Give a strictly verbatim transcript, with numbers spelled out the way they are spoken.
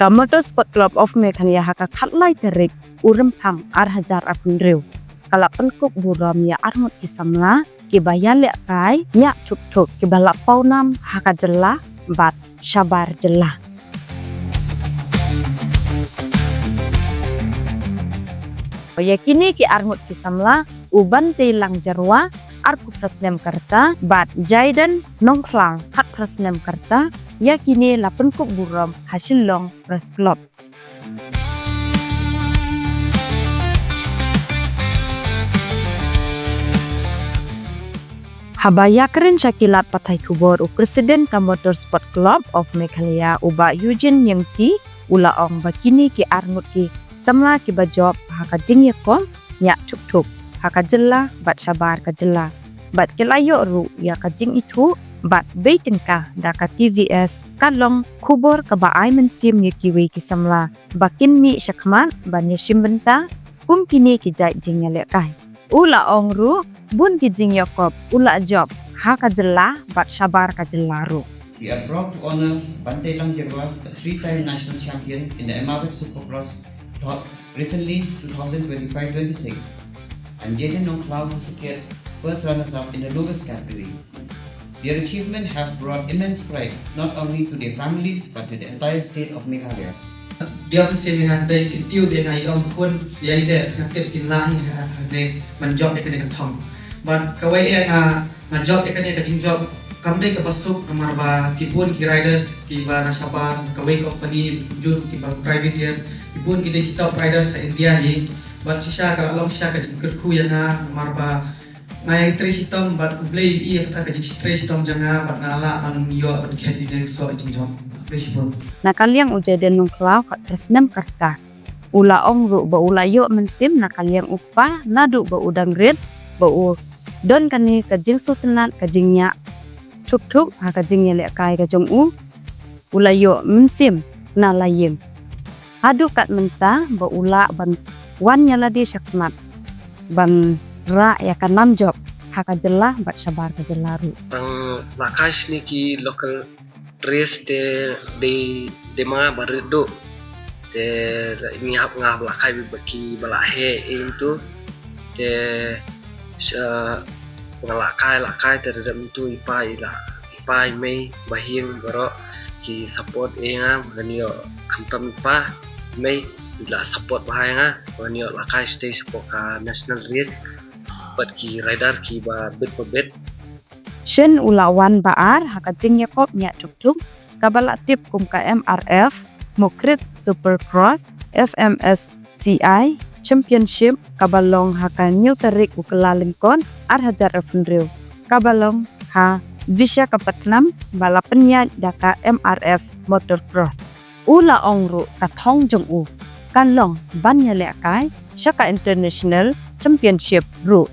Ka Motorsport Club of Meghalaya ha ka khatlai tarik u Rymphang ar hajar arphew hynriew ka la pynkup burom ïa arngut ki samla kiba ïalehkai ñiah thuk thuk kiba la pawnam ha ka jylla bad shabar jylla. Ïa kine ki arngut ki samla u Banteilang Jyrwa arphew phra snem ka rta bad Jaidan Nongkhlaw khatphra snem ka rta, ïa kine la pynkup burom ha Shillong Press Club. Haba ïakren sha ki lad pathai khubor u President ka Motorsport Club of Meghalaya u Bah Eugene Ngyengti u la ong ba kine ki arngut ki samla kiba jop ha ka jingïakob ñiah thuk thuk ha ka jylla bad shabar ka jylla bad ki la ïoh ruh ïa ka jingithuh bad bei tyngka da ka T V S ka long khubor kaba ai mynsiem ïa kiwei ki samla ba kin mih shakhmat ban ïashim bynta kum kine ki jait jingïalehkai. U la ong ruh bun ki jingïakob u la jop ha ka jylla bad shabar ka jylla ruh. We are proud to honor Banteilang Jyrwa, a three-time national champion in the M R F Supercross, thought recently two thousand twenty-five twenty-six, and Jaidan Nongkhlaw, who secured first runners-up in the lowest category. Their achievements have brought immense pride not only to their families but to the entire state of Meghalaya. Diam se mi nga dei ki tiu de nga i ong khun ïa i de nga tip kin la hi ha ne man jop de kane ka thong. But kawei e nga nga jop de kane ka jingjop kam dei ka basuk namar ba ki bun ki riders kiba na shabar kawei company jur kiba private ïa ki bun ki dei ki top riders ha India hi. But shisha ka la long shisha ka jingkyrkhu ïa nga namar ba nga ïa trei shitom bad U Blei i ïa kata ka jingtrei shitom jong nga bad nga lah ban ïoh ban khet ïa ne so jingjop. Blei shibun. Na ka liang u Jaidan Nongkhlaw khatphra snem ka rta u la ong ruh ba u la ïoh mynsiem na ka liang u kpa naduh ba u dang rit ba u don kane ka jingsngewtynnat ka jingñiah thuk thuk ha ka jingïalehkai ka jong u. U la ïoh mynsiem na la ïing haduh kat mynta ba u lah ban wan ïa lade shakhmat ban rah ïa ka nam jop ha ka jylla bad shabar ka jylla ruh. Tang la kai shini ki local race te dei dei ma nga ba rit duh. Te ngi hap nga hap la kai ba ki ba la he into te sha nga la kai la kai te rit into i pa i la i pa i mei ba hieng baroh ki support e nga ngan ïoh khamtam i pa i mei i la support ba hai nga ngan ïoh la kai stay support ka national race bad ki rider ki ba bit ba bit. Shen u la wan ba ar ha ka jingïakob ñiah thuk thuk kaba la tip kum ka M R F Mukrit Supercross F M S C I Championship kaba long ha ka hynñiew tarik u Kyllalyngkot ar hajar arphew hynriew kaba long ha Visakhapatnam ba la pynïaid da ka M R F Motorcross. U la ong ruh ka thong jong u kan long ban ïalehkai sha ka International Championship ruh.